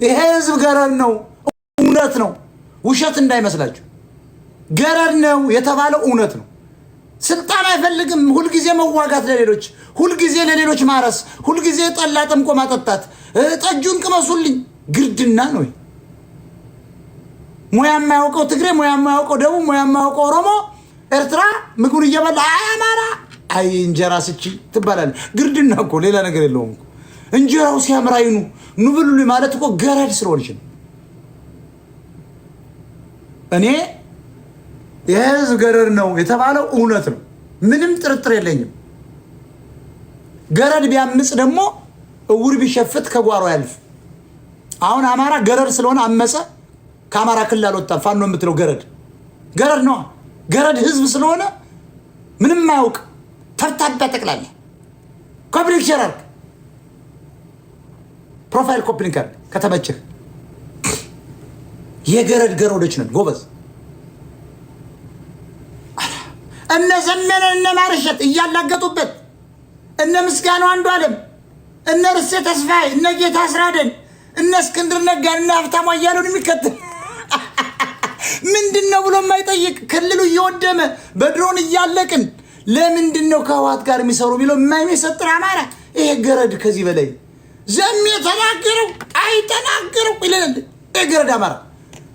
ይሄ ህዝብ ገረድ ነው። እውነት ነው፣ ውሸት እንዳይመስላችሁ። ገረድ ነው የተባለው እውነት ነው። ስልጣን አይፈልግም። ሁልጊዜ መዋጋት ለሌሎች፣ ሁልጊዜ ለሌሎች ማረስ፣ ሁልጊዜ ጠላ ጠምቆ ማጠጣት፣ ጠጁን ቅመሱልኝ፣ ግርድና ነው። ሙያ የማያውቀው ትግሬ፣ ሙያ የማያውቀው ደቡብ፣ ሙያ የማያውቀው ኦሮሞ፣ ኤርትራ ምግቡን እየበላ አይ አማራ አይ እንጀራ ስቺ ትባላለህ። ግርድና እኮ ሌላ ነገር የለውም እኮ። እንጀራው ሲያምር አይኑ ኑ ብሉልኝ ማለት እኮ ገረድ ስለሆንች ነው። እኔ የህዝብ ገረድ ነው የተባለው እውነት ነው። ምንም ጥርጥር የለኝም። ገረድ ቢያምፅ ደግሞ እውር ቢሸፍት ከጓሮ ያልፍ። አሁን አማራ ገረድ ስለሆነ አመፀ፣ ከአማራ ክልል አልወጣም። ፋኖ የምትለው ገረድ ገረድ ነዋ። ገረድ ህዝብ ስለሆነ ምንም አያውቅ። ተብታባ ጠቅላላ copy link share አድርግ፣ profile copy link አድርግ ከተመቸህ። የገረድ ገረዶች ነን ጎበዝ። እነ ዘመነ እነ ማርሸት እያላገጡበት፣ እነ ምስጋናው አንዱ አለም፣ እነ ርሴ ተስፋዬ፣ እነ ጌታ አስራደን፣ እነ እስክንድር ነጋን፣ እነ ሀብታሙ አያሌውን የሚከተል ምንድን ነው ብሎ የማይጠይቅ፣ ክልሉ እየወደመ በድሮን እያለቅን ለምንድን ነው ከህወሓት ጋር የሚሰሩ ቢለው የማይመሰጥር አማራ ይሄ ገረድ ከዚህ በላይ ዘም የተናገረው አይተናገረው ይለናል። ይሄ ገረድ አማራ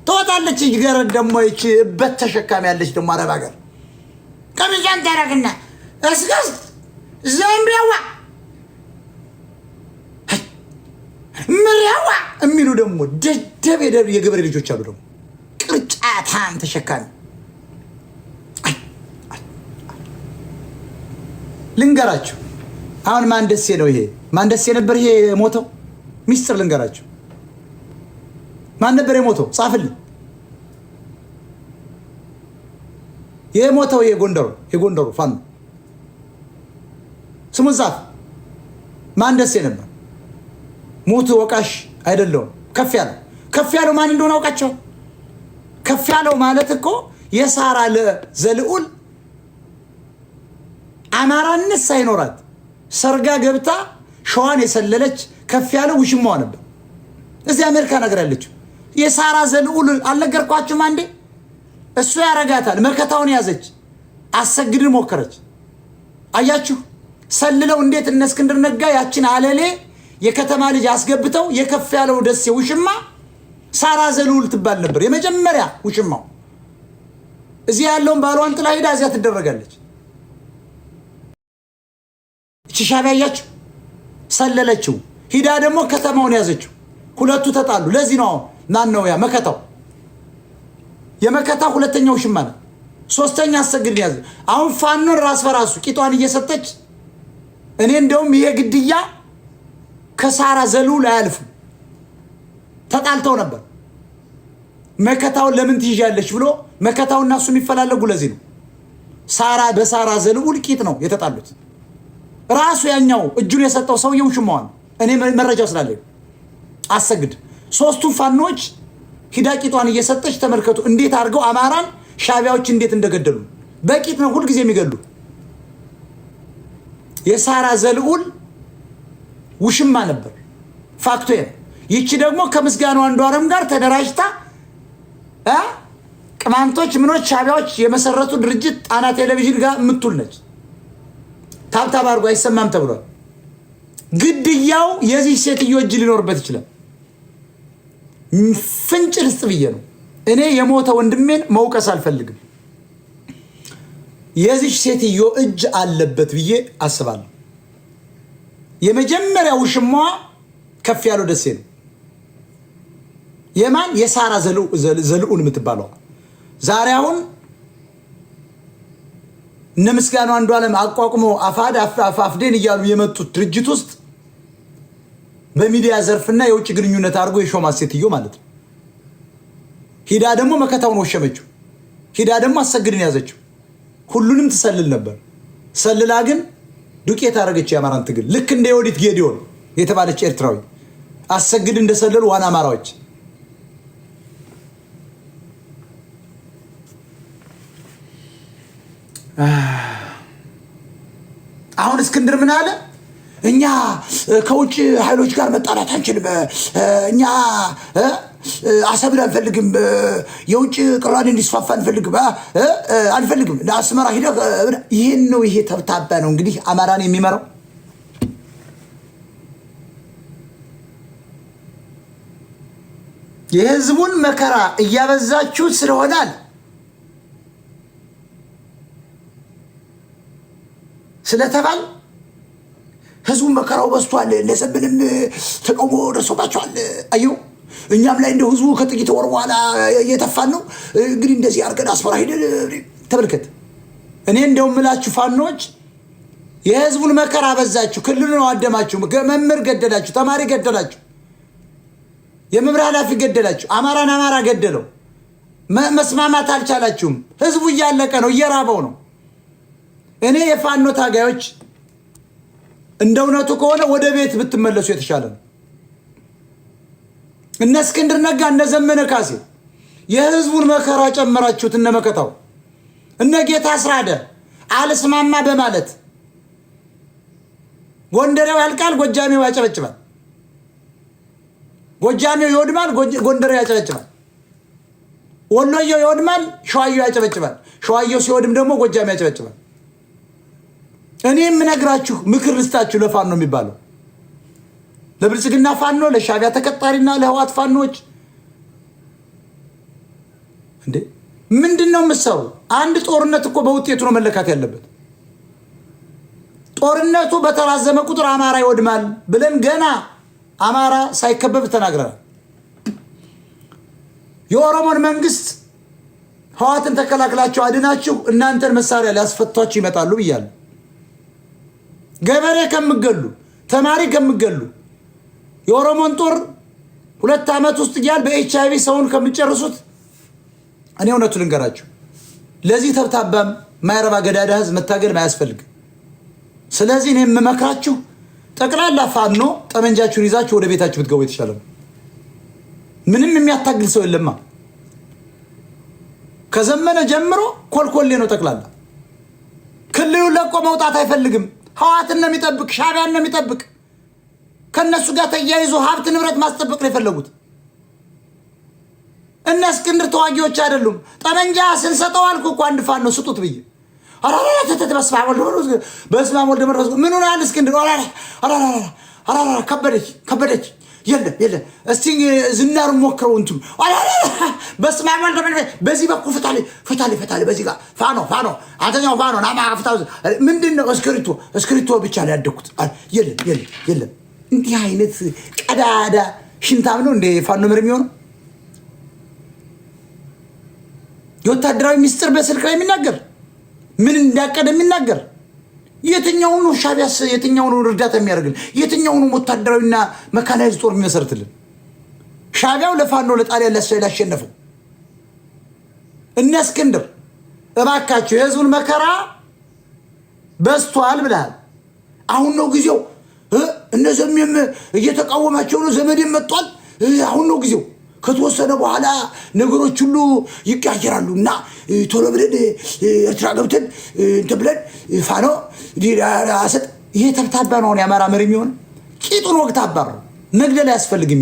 ትወጣለች። ገረድ ደግሞ ይቺ እበት ተሸካሚ ያለች ደግሞ አረብ ሀገር ቀሚሷን ታረግና እስከስ ዘምቢያዋ ምሪያዋ የሚሉ ደግሞ ደደብ የገበሬ ልጆች አሉ። ደግሞ ቅርጫታን ተሸካሚ ልንገራችሁ። አሁን ማን ደሴ ነው ይሄ? ማን ደሴ ነበር ይሄ የሞተው? ሚስጥር ልንገራችሁ። ማን ነበር የሞተው? ጻፍልኝ። የሞተው የጎንደሩ ፋኖ ስሙን ጻፍ። ማን ደሴ ነበር? ሞቱ ወቃሽ አይደለውም። ከፍ ያለው ከፍ ያለው ማን እንደሆነ አውቃቸው። ከፍ ያለው ማለት እኮ የሳራ ዘልዑል አማራነት ሳይኖራት ሰርጋ ገብታ ሸዋን የሰለለች ከፍ ያለው ውሽማዋ ነበር። እዚህ አሜሪካ ነገር ያለችው የሳራ ዘልዑል አልነገርኳችሁም? አንዴ እሱ ያረጋታል። መከታውን ያዘች፣ አሰግድን ሞከረች። አያችሁ ሰልለው እንዴት እነ እስክንድር ነጋ ያችን አለሌ የከተማ ልጅ አስገብተው የከፍ ያለው ደሴ ውሽማ ሳራ ዘልዑል ትባል ነበር። የመጀመሪያ ውሽማው እዚህ ያለውን ባሏን ጥላ ሄዳ እዚያ ትደረጋለች። እቺ ሻዕቢያ አያችሁ ሰለለችው። ሂዳ ደግሞ ከተማውን ያዘችው። ሁለቱ ተጣሉ። ለዚህ ነው አሁን ማን ነው ያ መከታው? የመከታው ሁለተኛው ውሽማ ነው። ሶስተኛ አሰግድን ያዘ። አሁን ፋኖን ራስ በራሱ ቂጧን እየሰጠች እኔ እንደውም ይሄ ግድያ ከሳራ ዘልዑል አያልፍም። ተጣልተው ነበር። መከታውን ለምን ትይዣለሽ ብሎ መከታውና እሱ የሚፈላለጉ ለዚህ ነው። ሳራ በሳራ ዘልዑል ቂጥ ነው የተጣሉት። ራሱ ያኛው እጁን የሰጠው ሰውዬው ውሽማዋ ነው። እኔ መረጃው ስላለኝ አሰግድ ሶስቱ ፋኖች ሂዳ ቂጧን እየሰጠች ተመልከቱ፣ እንዴት አድርገው አማራን ሻዕቢያዎች እንዴት እንደገደሉ። በቂጥ ነው ሁልጊዜ የሚገሉ። የሳራ ዘልዑል ውሽማ ነበር ፋክቶ። ይቺ ደግሞ ከምስጋናው አንዱዓለም ጋር ተደራጅታ ቅማንቶች ምኖች ሻዕቢያዎች የመሰረቱ ድርጅት ጣና ቴሌቪዥን ጋር የምትውል ነች። tap tap አድርጎ አይሰማም ተብሏል። ግድያው የዚህ ሴትዮ እጅ ሊኖርበት ይችላል። ፍንጭ ልስጥ ብዬ ነው እኔ የሞተ ወንድሜን መውቀስ አልፈልግም። የዚች ሴትዮ እጅ አለበት ብዬ አስባለሁ። የመጀመሪያ ውሽማዋ ከፍ ያለው ደሴ ነው። የማን የሳራ ዘልዑል የምትባለዋ ዛሬ አሁን እነ ምስጋናው አንዱዓለም አቋቁሞ አፋድ አፍዴን እያሉ የመጡት ድርጅት ውስጥ በሚዲያ ዘርፍና የውጭ ግንኙነት አድርጎ የሾማት ሴትዮ ማለት ነው። ሂዳ ደግሞ መከታውን ወሸመችው። ሂዳ ደግሞ አሰግድን ያዘችው። ሁሉንም ትሰልል ነበር። ሰልላ ግን ዱቄት አደረገች የአማራን ትግል። ልክ እንደ የወዲት ጌዲዮን የተባለች ኤርትራዊ አሰግድ እንደሰለሉ ዋና አማራዎች አሁን እስክንድር ምን አለ? እኛ ከውጭ ኃይሎች ጋር መጣላት አንችልም፣ እኛ አሰብን አንፈልግም፣ የውጭ ቅራኔ እንዲስፋፋ አንፈልግም አንፈልግም። ለአስመራ ሂደህ ይህን ነው። ይሄ ተብታባ ነው እንግዲህ አማራን የሚመራው። የህዝቡን መከራ እያበዛችሁ ስለሆናል ስለተባል ህዝቡን መከራው በዝቷል። እነዘምንም ተቃውሞ ደርሶባቸዋል። አየው እኛም ላይ እንደ ህዝቡ ከጥቂት ወር በኋላ እየተፋን ነው። እንግዲህ እንደዚህ አድርገን አስመራ ሄደን ተመልከት። እኔ እንደው ምላችሁ ፋኖች የህዝቡን መከራ አበዛችሁ፣ ክልሉን አወደማችሁ፣ መምህር ገደላችሁ፣ ተማሪ ገደላችሁ፣ የመምሪያ ኃላፊ ገደላችሁ፣ አማራን አማራ ገደለው። መስማማት አልቻላችሁም። ህዝቡ እያለቀ ነው፣ እየራበው ነው። እኔ የፋኖ ታጋዮች እንደ እውነቱ ከሆነ ወደ ቤት ብትመለሱ የተሻለ ነው። እነ እስክንድር ነጋ፣ እነ ዘመነ ካሴ የህዝቡን መከራ ጨመራችሁት። እነ መከታው፣ እነ ጌታ አስራደ አልስማማ በማለት ጎንደሬው ያልቃል፣ ጎጃሜው ያጨበጭባል። ጎጃሜው ይወድማል፣ ጎንደሬው ያጨበጭባል። ወሎየው ይወድማል፣ ሸዋየው ያጨበጭባል። ሸዋየው ሲወድም ደግሞ ጎጃሜው ያጨበጭባል። እኔ የምነግራችሁ ምክር ልስጣችሁ ለፋኖ የሚባለው ለብልጽግና ፋኖ፣ ለሻዕቢያ ተቀጣሪና ለህዋት ፋኖች እንዴ ምንድን ነው የምትሰሩ? አንድ ጦርነት እኮ በውጤቱ ነው መለካት ያለበት። ጦርነቱ በተራዘመ ቁጥር አማራ ይወድማል ብለን ገና አማራ ሳይከበብ ተናግረናል። የኦሮሞን መንግስት ህዋትን ተከላክላችሁ አድናችሁ እናንተን መሳሪያ ሊያስፈቷችሁ ይመጣሉ ብያለሁ። ገበሬ ከምገሉ፣ ተማሪ ከምገሉ፣ የኦሮሞን ጦር 2 ዓመት ውስጥ እያል በኤች አይቪ ሰውን ከምጨርሱት፣ እኔ እውነቱ ልንገራችሁ፣ ለዚህ ተብታባም ማይረባ ገዳዳ ህዝብ መታገል አያስፈልግም። ስለዚህ እኔ የምመክራችሁ ጠቅላላ ፋኖ ጠመንጃችሁን ይዛችሁ ወደ ቤታችሁ ብትገቡ የተሻለ ነው። ምንም የሚያታግል ሰው የለማ። ከዘመነ ጀምሮ ኮልኮሌ ነው ጠቅላላ። ክልሉን ለቆ መውጣት አይፈልግም። ህወሓትን ነው የሚጠብቅ፣ ሻዕቢያን ነው የሚጠብቅ። ከእነሱ ጋር ተያይዞ ሀብት ንብረት ማስጠበቅ ነው የፈለጉት። እነ እስክንድር ተዋጊዎች አይደሉም። ጠመንጃ ስንሰጠው አልኩ እኮ አንድ ፋኖ ስጡት ብዬ በስመ አብ ወልድ መንፈስ ምን ሆነሃል እስክንድር? ከበደች ከበደች። የለም የለም፣ እስቲ ዝናሩን ሞክረው እንትኑ በስመ አብ ወልድ መንፈስ በዚህ በኩል ፍታሌ ፍታሌ ፍታሌ፣ በዚህ ጋር ፋኖ ፋኖ፣ አንተኛው ፋኖ ናማ ፍታ። ምንድን ነው እስክሪቶ እስክሪቶ ብቻ ነው ያደግኩት። የለም የለም የለም። እንዲህ አይነት ቀዳዳ ሽንታም ነው እንደ ፋኖ መሪ የሚሆነው የወታደራዊ ሚስጥር በስልክ ላይ የሚናገር፣ ምን እንዳቀደ የሚናገር፣ የትኛው ነው ሻዕቢያስ? የትኛው ነው እርዳታ የሚያደርግልን? የትኛው ነው ወታደራዊና mechanized ጦር የሚመሰርትልን? ሻዕቢያው ለፋኖ ለጣሊያን ላሸነፈው እነ እስክንድር እባካቸው የህዝቡን መከራ በዝቷል ብለሃል። አሁን ነው ጊዜው። እነ ዘሜም እየተቃወማቸው ነው። ዘመዴም መጥቷል። አሁን ነው ጊዜው። ከተወሰነ በኋላ ነገሮች ሁሉ ይቀያየራሉ እና ቶሎ ብለን ኤርትራ ገብተን እንትን ብለን ፋኖ አሰጥ። ይሄ ተብታባ ነው አሁን የአማራ መሪ የሚሆን። ቂጡን ወቅት አባረው መግደል አያስፈልግም።